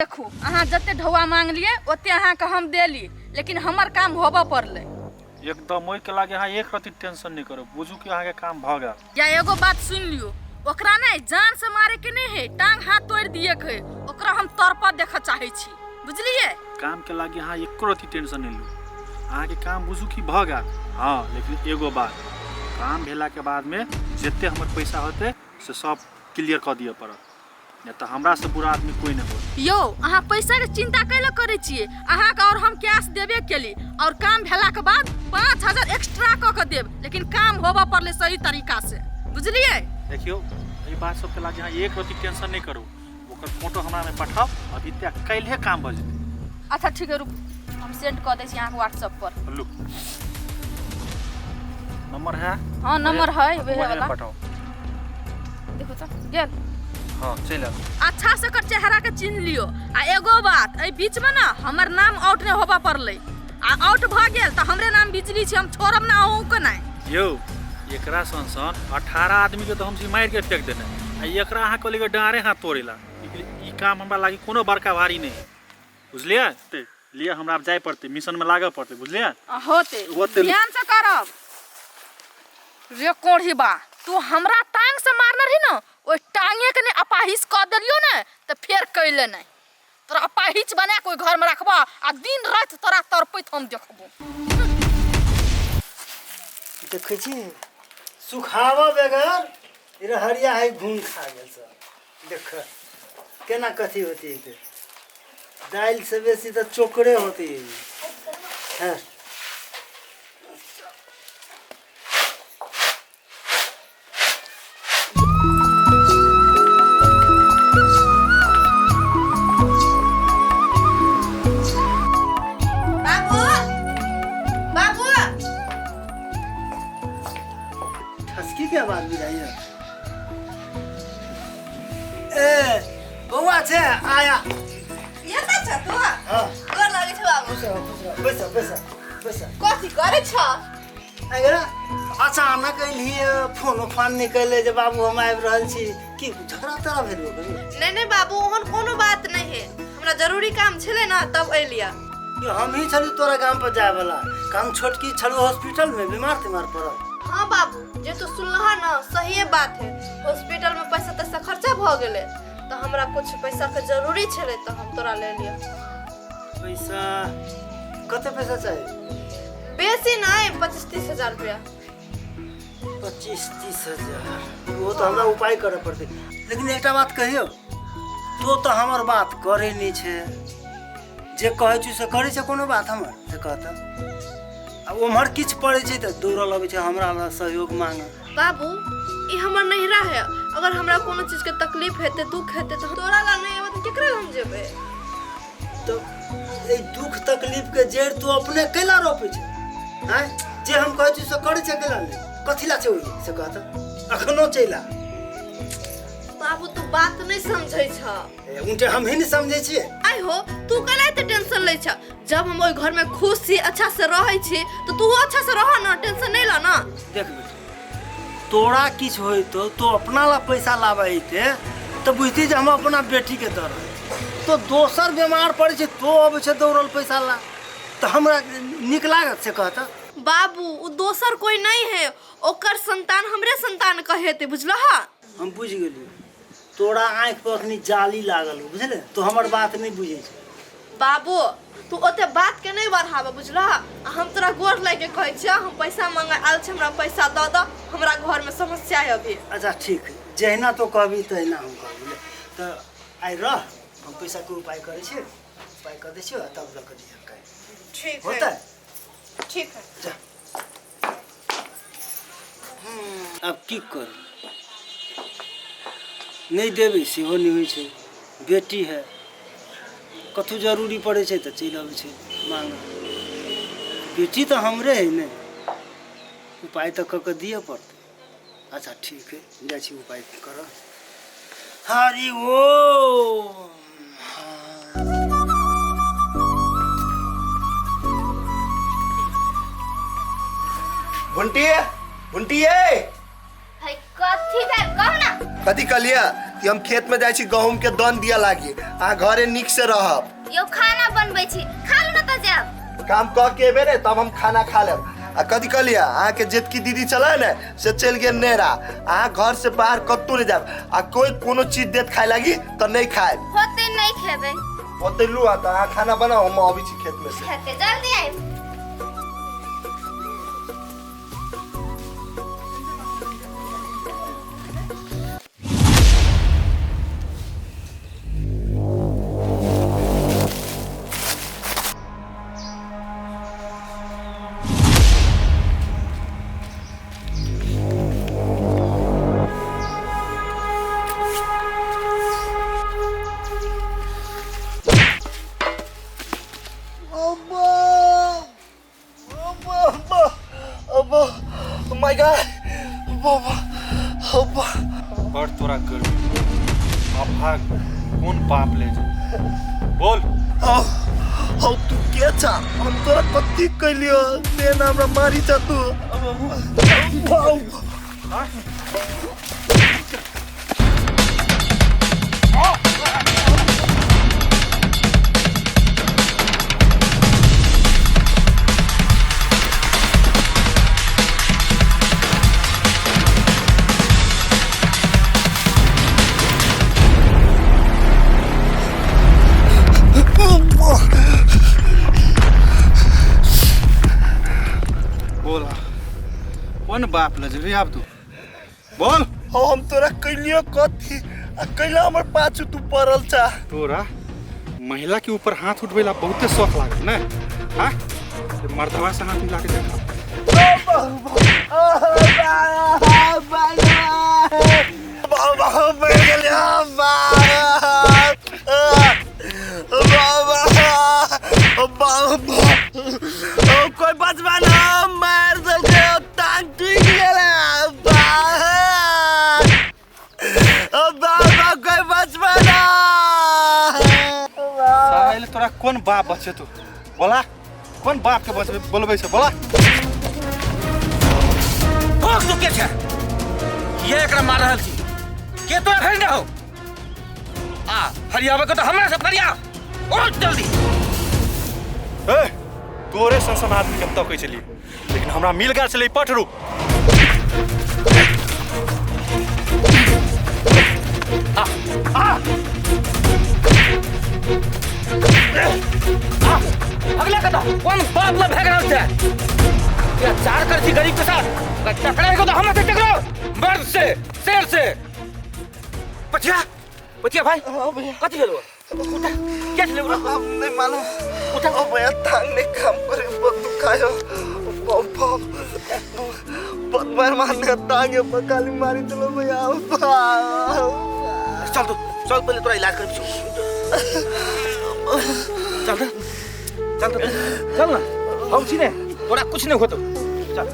देखू अहाँ जते ढौआ मांगलिए ओते अहाँके हम देली, लेकिन हमर काम होबऽ पड़लै। एकदम ओहिके लागे अहाँ एक रत्ती टेंशन नहि करू, बुझू कि अहाँके काम भऽ गेल। या एगो बात सुनि लियौ, ओकरा नहि जान से मारे के नहि है, टांग हाथ तोड़ि दिए के है, ओकरा हम तड़पऽ देखऽ चाहै छी, बुझलिए? काम के लागे अहाँ एको रत्ती टेंशन नहि लू, अहाँके काम बुझू कि भऽ गेल। हँ लेकिन एगो बात, काम भेलाके बादमे जते हमर पैसा होतै से सब क्लियर कऽ दिअ पड़त, नहीं तऽ हमरा से बुरा आदमी कोई नहीं होत। यौ अहाँ पैसा के चिंता कैला करै छियै? अहाँके और हम कैश देबे केली, और काम भेला के बाद 5000 एक्स्ट्रा कऽ के देब, लेकिन काम होबऽ पड़लै सही तरीका से, बुझलियै? देखियौ एहि बात सबके लागे अहाँ एक रत्ती टेंशन नहीं करू, ओकर फोटो हमरा में पठाओ, अभी तक काल्हे काम भऽ जेतै। अच्छा ठीक है, रुक हम सेंड कऽ दै छी अहाँके व्हाट्सएप पर। लू नंबर है? हाँ नंबर है वही वही वाला। पठाओ। देखो तो गेल। हाँ चलि आउ। अच्छा से कर चेहरा के चिन्ह लियो। आ एगो बात, एहि बीच में ना हमर नाम आउट नहीं होबा पड़लै, आ आउट भऽ गेल तऽ हमरे नाम बिजली छै, हम छोड़ब ना अहूँ के नहि। यौ एकरा सन सन 18 आदमी के तो हम छी मारि के फेंक देने, आ एकरा अहाँ कहलियै डाँरे हाथ तोड़ेला, ई काम हमरा लागी कोनो बड़का भारी नहीं है, बुझलियै? ते लिए हमरा आब जाय पड़तै, मिशन में लागऽ पड़तै, बुझलियै? आ होते। होते। ध्यान से करब रे कोढ़ी बा, तू हमरा टांग से मारने रही ना, ओहि टांगे के ने अपाहिज कऽ देलियो ने तऽ फेर कैले नहि, तोरा अपाहिज बना के ओहि घर में रखबो आ दिन राति तोरा तड़पैत हम देखबो। देखै छी सुखाबऽ बगैर रहरिया है घून खा गेल सब। देख केना कथी होती है, दालि से बेसी तऽ चोकरे होती है। हाँ बाबू, बाबू। ठसकी के आवाज बुझाइए। ए बौआ छै आया। ये त छ तू? हाँ। गोर लागै छ बाबू। खुश रह, खुश रह। बैस, बैस, बैस। कथी करै छ? अगर अचानक अइलही, फोनो फान नहि कैले जे बाबू हम आबि रहल छी, की झगड़ा तगड़ा भेल हो कहियो? नहीं नहीं बाबू, ओहन कोनो बात नहीं है, हमरा जरूरी काम छलै ना तब अइलिया। हम ही छलू तोरा गाम पर जाय वाला, काम छोटकी छलू हॉस्पिटल में बीमार तीमार पड़ल। हाँ बाबू, जे तू सुनलह ना सहिए बात है, हॉस्पिटल में पैसा तैसा खर्चा भ गेलै तो हमरा कुछ पैसा के जरूरी छलै तो हम तोरा ले लिया। पैसा कते पैसा चाहिए? बेसी नहीं, 25-30 हजार रुपया। 25-30 हजार वो तो हमरा उपाय करे पड़तै। लेकिन एकटा बात कहियो, तो तो हमर बात करे नहीं छे, जे कहै छी से करै छै, कोनो बात हमर से कहता। आ उम्हर किछु पड़ै छै तऽ दौड़ल अबै छै हमरा लग सहयोग मांगे। बाबू ई हमर नहिरा है, अगर हमरा कोनो चीज के तकलीफ हेतै दुख हेतै तऽ तोरा लग नहीं अबै तऽ केकरा लग हम जेबै? तो एहि दुख तकलीफ के जड़ि तू अपने कैला रोपै छै? आँय, जे हम कहै छी से करै छै कैला नहि? कथी ला छै ओहि से कहता अखनो चलि आ। बाबू तू बात नहीं समझै छ। ए, उनटे हम ही नहीं समझै छियै। आइ हो तू कैला एते टेंशन लै छ? जब हम ओहि घर में खुश छी अच्छा से रहै छी तो तू अच्छा से रह ना, टेंशन नहीं ल ना। देख बेटी, तोरा किछु होइतो तो अपना ला पैसा लाबै अइते तऽ बुझती जे हम अपना बेटी के दऽ रहल छी। तो दोसर बीमार पड़ै छै तो अबै छै दौड़ल पैसा ला, तऽ हमरा नीक लागत से कहता? बाबू ओ दोसर कोई नहीं है, ओकर संतान हमरे संतान कहेते, बुझलह? हम बुझि गेलियौ, तोरा आँखि पर अखनी जाली लागल हो, बुझले? तो हमर बात नहीं बुझै छै। बाबू तू ओते बात के नहीं बढ़ाबे, बुझलह? आ हम तोरा गोर लागि के कहै छियौ, हम पैसा मांगे आयल छी, हमरा पैसा दऽ दऽ, हमरा घर में समस्या है अभी। अच्छा ठीक है, जहिना तो कहबी तहिना हम कहबी। ले, तऽ आइ रह, हम पैसा के उपाय करै छियै, उपाय कऽ दै छियौ आ तब लऽ कऽ जइहऽ काल्हि। ठीक है। होतै? ठीक है। जा। आब की करू, नहि देबै सेहो नहि होइ छै, बेटी है, कतहु जरूरी पड़ै छै तऽ चलि अबै छै मांगऽ। बेटी तऽ हमरे है ने, उपाय तऽ कऽ कऽ दिअ पड़तै। अच्छा ठीक है, जाइ छी उपाय करऽ। हरि ओम। भुंटी, भुंटी ए। है कथी भेल कहू ना? कथी कहलियै? कि हम खेत में जाइ छी गहूम के दन दिया लागी, अहाँ घरे नीक से रहब। यौ खाना बनबै छी, खा लू न तऽ जायब। काम कऽ के एबे ने तब हम खाना खा लेब। आ कथी कहलियै, अहाँके जेतकी दीदी चलै ने से चलि गेल नेरा, अहाँ घर से बाहर कतहु नहि जायब आ कोई कोनो चीज देत खाय लागी तऽ नहि खायब। होते नहीं खेबै। ओते लू आ तऽ अहाँ खाना बनाउ, हम अबै छी खेत में से। हेतै, जल्दी आबि। My God! बाबा, अब्बा। बड़ तोरा गर्मी अभाग कोन पाप ले जा बोल। हौ तू के छा, हम तोरा कथी कैलियो से ना हमरा मारी छा तू। बोला कोन बाप ले जेबी आब तू बोल। हौ हम तोरा कैलियो कथी आ कैला हमर पाछू तू पड़ल छा। तोरा महिला के ऊपर हाथ उठबैला बहुते शौक लागल ने? हाँ, मर्दवा से हाथ मिला के देखा। कोई बचवा ना मार देलकै, टांग टूटि गेलै। बाबा कोई बचवा ना। साले तोरा कोन बाप बचे तू बोला, कोन बाप के बचबे बोलबै छै बोला। भोग तू के छै ये एकरा मार रहल छी के तोरा घर न हो आ फरियावे के तो हमरा से फरिया और जल्दी। ए तोरे सन सन आदमी के हम तकै छलियै, लेकिन हमरा मिल गेल छलै पटरू। आ आ आ अगला कथा कोन बाप ला भाग रहल छै या चार कर छी गरीब के साथ टकराए को तो हमरा से टकराओ मर्द से शेर से। पछिया पछिया भाई कथी भेलो उठा क्या छलै हम नहीं मालूम। उठा ओ भैया टांग नहीं काम करे बहुत दुखायो, बहुत बार मारने टांग पकाली मारी चलो भैया। चल तू चल पहले तोरा इलाज करबी। चल चल चल ना हम छी ने तोरा कुछ नहीं होतो। चल